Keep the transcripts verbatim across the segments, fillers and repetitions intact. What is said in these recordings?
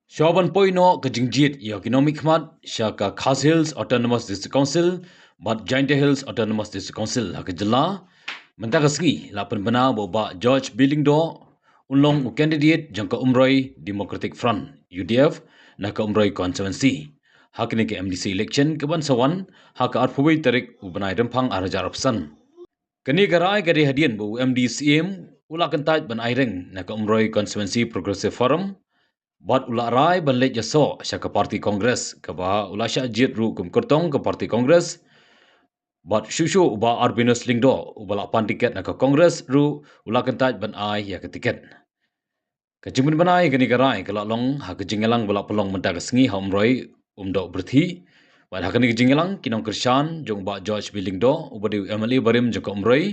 Shuwa ban poi noh ka jingjied ïa ki nongmihkhmat sha ka Khasi Hills Autonomous District Council bad Jaintia Hills Autonomous District Council ha ka jylla, mynta ka sngi la pynbna ba u Bah George B Lyngdoh un long u candidate jong ka Umroi Democratic Front, U D F, na ka Umroi constituency ha kane ka M D C election kaban sa wan ha ka arphew wei tarik u bnai Rymphang ar hajar arphew san. Kane ka rai ka dei hadien ba u M D C M u la kyntait ban aireng na ka Umroi Constituency Progressive Forum bad u la rai ban leit ïasoh sha ka party Congress, kaba u la shah jied ruh kum kyrtong ka party Congress. Bad shuh shuh u Bah Albinus Lyngdoh uba la pan tiket na ka Congress ruh u la kyntait ban ai ïa ka tiket. Ka jingpynbna ïa kane ka rai ka la long ha ka jingïalang ba la pynlong mynta ka sngi ha Umroi Umdoh Pyrthei. Bad ha kane ka jingïalang ki nongkyrshan jong u Bah George B Lyngdoh uba dei u M L A barim jong ka Umroi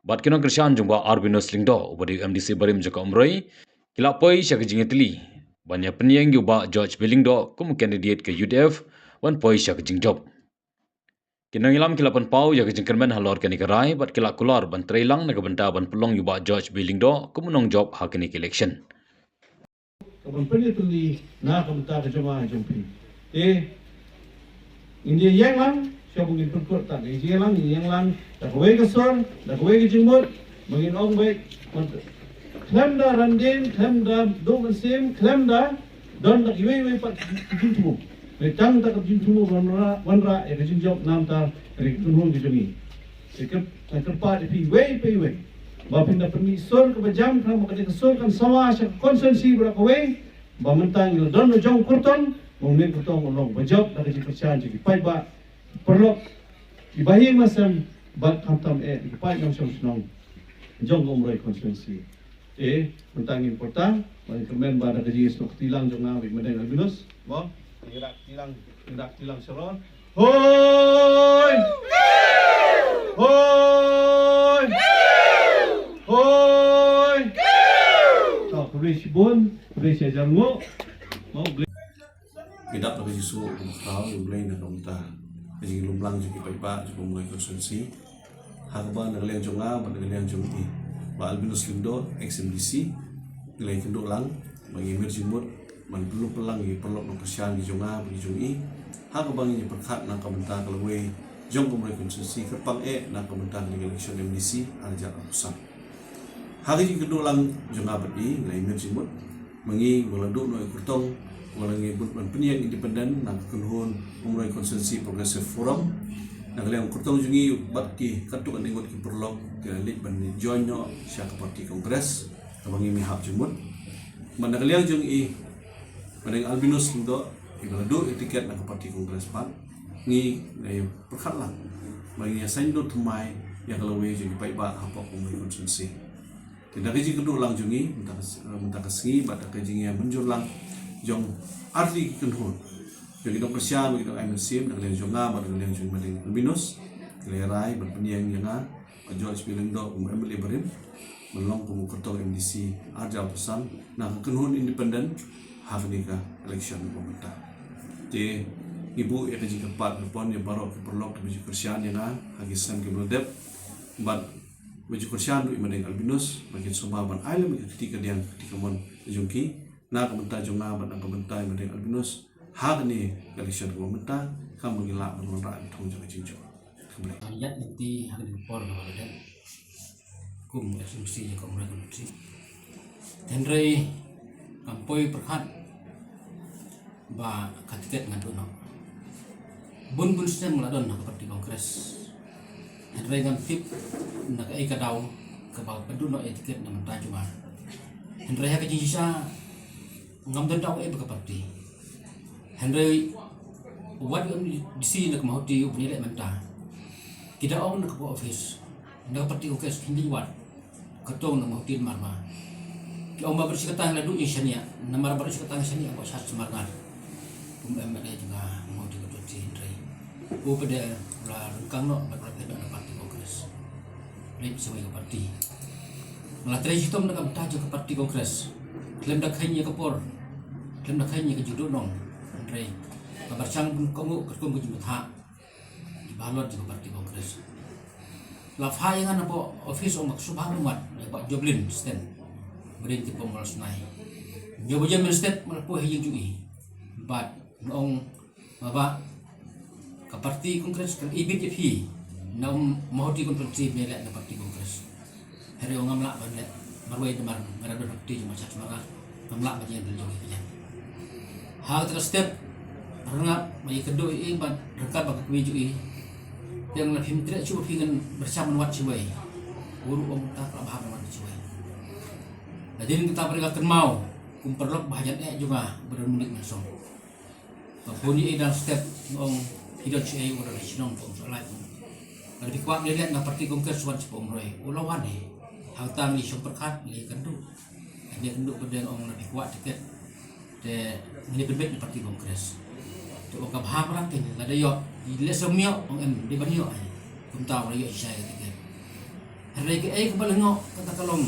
bad ki nongkyrshan jong u Bah Albinus Lyngdoh uba dei u M D C barim jong ka Umroi ki la poi sha ka jingïatylli ban ïa pynïeng ïa u Bah George B Lyngdoh kum u candidate ka U D F ban poi sha ka jingjop. Ki nongïalam ki la pynpaw ïa ka jingkyrmen halor kane ka rai bad ki la kular ban trei lang na ka bynta ban pynlong ïa u Bah George B Lyngdoh kum u nongjop ha kane ka election. Ka ban pynïatylli na ka bynta ka jong nga jong phi. Te ngin ïeng lang, shuwa ba ngin pynkut, ta ka ïeng lang, ngin ïeng lang da kawei ka sur, da kawei ka jingmut, ba ngin ong beit, khlem da randien, khlem da duh mynsiem, khlem da don da kiwei kiwei pat ki jingthmu. Hynrei tang da ka jingthmu wanrah, wanrah ïa ka jingjop namar ka ri ka kynhun ka jong ngi. Te kyrpad ïa phi iwei pa iwei ba phin da pynmih sur kaba jam, khnang ba ka dei ka sur kan sawa sha ka constituency baroh kawei, ba mynta ngi la don u jong kyrtong, ba u mih kyrtong u long ba jop da ka jingkyrshan jong ki paidbah, paralok, ki bahaïing bahasem bad khamtam eh ki paid nongshong shnong jong ka Umroi constituency. Te mynta ngin pyrta, ba ngin kyrmen ba da ka jingïasoh kti lang jong nga bad i Madeng Albinus. Mo, ngin ïa kti lang, ngin ïa kti lang shalor. Hoi! Hoi! Hoi! To, khublei shibun, khublei shihajar nguh. Mo, khublei. Ngi dap da ka jingsngewnguh ba khraw ïa U Blei na ka bynta ka jinglumlang jong ki paidbah jong ka Umroi constituency. Ha kaba na ka liang jong nga bad na ka liang jong i Bah Albinus Lyngdoh, ex M D C, ngi la ïakynduh lang ba ngi mir jingmut ban pynlong pynlang ïa ki paralok nongkyrshan ki jong nga bad ki jong i. Ha kaba ngin ïa pyrkhat na ka bynta ka lawei jong ka Umroi constituency kyrpang eh na ka bynta ka election M D C ar hajar arphew san. Ha ka jingkynduh lang jong nga bad i, ngi la ïa mir jingmut ba ngi, ngi la duh noh ïa u kyrtong, ba la ngi bud ban pynïeng independent na ka kynhun Umroi Constituency Progressive Forum. Na ka liang u kyrtong jong ngi bad ki katto katne ngut ki paralok ki la leit ban join noh sha ka party Congress, kaba ngi mih hap jingmut. Bad na ka liang jong i Madeng Albinus Lyngdoh, iba la duh ïa tiket na ka party Congress pat, ngi la ïa pyrkhat lang ba ngin ïa saiñdur thymmai ïa ka lawei jong ki paidbah hapoh ka Umroi constituency. Te da ka jingkynduh lang jong ngi mynta ka, mynta ka sngi bad da ka jingïamynjur lang jong artylli ki kynhun, jong ki nongkyrshan bad ki nongai mynsiem, na ka liang jong nga bad na ka liang jong i Madeng Albinus, ngi la rai ban pynïeng ïa nga, Bah George B Lyngdoh kum u M L A barim, ban long kum u kyrtong M D C ar hajar arphew san na ka kynhun independent ha kane ka election ba mynta. Te ngi buh ïa ka jingkyrpad kyrpon ïa baroh ki paralok kiba ju kyrshan ïa nga ha ki snem kiba la dep, bad ba ju kyrshan ruh i Madeng Albinus, ba kin sumar ban ai lem ïa ka kti kadiang ka kti kamon jong ki na ka bynta jong nga bad na ka bynta i Madeng Albinus ha kane ka election kaba mynta, khnang ba ngin lah ban wanrah ïa ka thong jong ka jingjop. Khublei. Ïa lynti ha kane ka por kaba la dep kum ex M D C jong ka Umroi constituency. Hynrei ngam poi pyrkhat ba ka tiket ngan duh noh. Bun bun snem nga la don ha ka party Congress. Hynrei ngam tip na kaei ka daw kaba ka duh noh ïa tiket na ka bynta jong nga. Hynrei ha ka jingshisha ngam don daw eh bad ka party. Hynrei wat u M D C na ka Mawhati u pynleh mynta. Ki da ong na ka office na ka party Congress, khyndiat wat. Ka tong na Mawhati namar ma ki ong ba baroh shi katta ngi la duh ngi shaniah, namar baroh shi katta ngi shaniah ba shah sumar ngar. Kum M L A jong ka Mawhati ka Mawhati, hynrei u pat u la ryngkang noh bad u la phet noh na party Congress. Leit sha wei ka party. Nga la trei shitom na ka bynta jong ka party Congress. Khlem da kheiñ ïa ka por, khlem da kheiñ ïa ka jingduhnong, hynrei ka pyrshang bun kohnguh katkum ka jingbatai kiba halor jong ka party Congress. La phah ïa nga na ka office, ong ba ka shu phah ummat ïa ka Joblin Sten, Brin Tipom Walsnai. Nyo ba jem mynstep ma la poi ha ïing jong i. Bad nga ong ma ba ka party Congress ka ibit ïa phi. Na um Mawhati constituency me leh na party Congress. Hynrei ngam lah ban leh marwei namar nga da don ha party jong ma Chad Mara. Ngam lah ban ïeng da jong i ka jan. Ha kata ka step rngap ma i kynduh i bad ryngkat bad ka kmie jong i. Te nga la phim treh shuh phi ngan byrshang ban wad shuwei. U ruh ong ta ka la bha ban wad shuwei. Hadien kata ba ka kynmaw kum paralok ba hajan eh jong nga ba don mynta mynsong. Ba bun ïa i dang step nga ong ki don shuh ei u don shnong pom shuh lai pom. Lada phi kwah ngi leh na party Congress wan sha Umroi u la wan hi. Hangta ngi shong pyrkhat ngi kynduh. Ngi kynduh ba dang ong lada phi kwah tiket te ngi pynbeit na party Congress. Te ong ka bha mrang te lada ïoh i leh sum ïoh ong em dei ban ïoh ai. Kumta u la ïoh i shai ka tiket. Hynrei kaei kaba lyngngoh kata ka long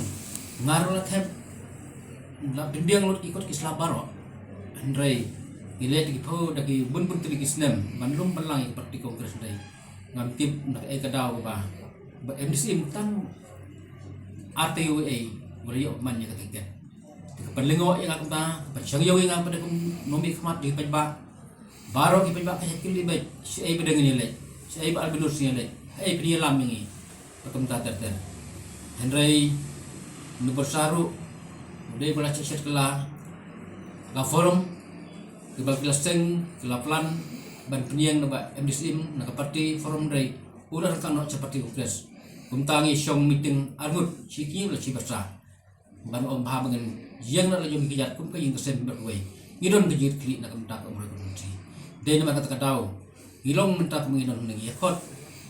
nga ruh la thep la pynbiang lut ki kot ki sla baroh. Hynrei ngi leh ki phew da ki bun bun tylli ki snem ban lum ban lang ïa ka party Congress hynrei ngam tip na kaei ka daw ba ba M D C im tang ar taïew ei ba la ïoh man ïa ka tiket. Te ka pynlyngngoh ïa nga kumta ka pynshong ïa nga ba da kum nomi khmat ïa ki paidbah. Baroh ki paidbah ka shakil i bad shaei ba dang ïa leh shaei ba albinus ïa leh haei pynïalam ïa ngi. Ka kumta ter ter. Hynrei nu byrsa ruh u dei ba la shet shet kylla ka forum kiba ki la seng ki la plan ban pynïeng na ba M D C im na ka party forum hynrei u la ryngkat noh sha party Congress. Kumta ngi shong meeting arngut shi kñi la shi byrsa. Ban ong bha ba ngin ïeng na la jong ki jait kum ka ïing ka sem bad wei. Ngi don ka jingkitkhlieh na ka bynta ka Umroi constituency. Dei namar kata ka daw ngi long mynta kum ngi don ngi ïa khot.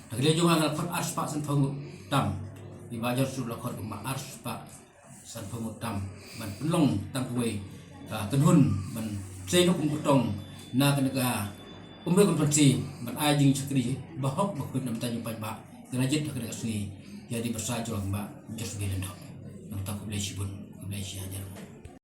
Ha ka liang jong nga nga la khot arspah sanphew ngut tam. I Bah George ruh la khot kumba arspah sanphew ngut tam ban pynlong tang kawei ka kynhun ban sei noh kum ka tong na kane ka Umroi constituency ban ai jingshakri ba hok ba khuid na bynta jong paidbah. Kane jait ha kane ka sngi ïa dei byrsa jong Bah George Lyngdoh. Nangta khublei shibun, khublei shihajar.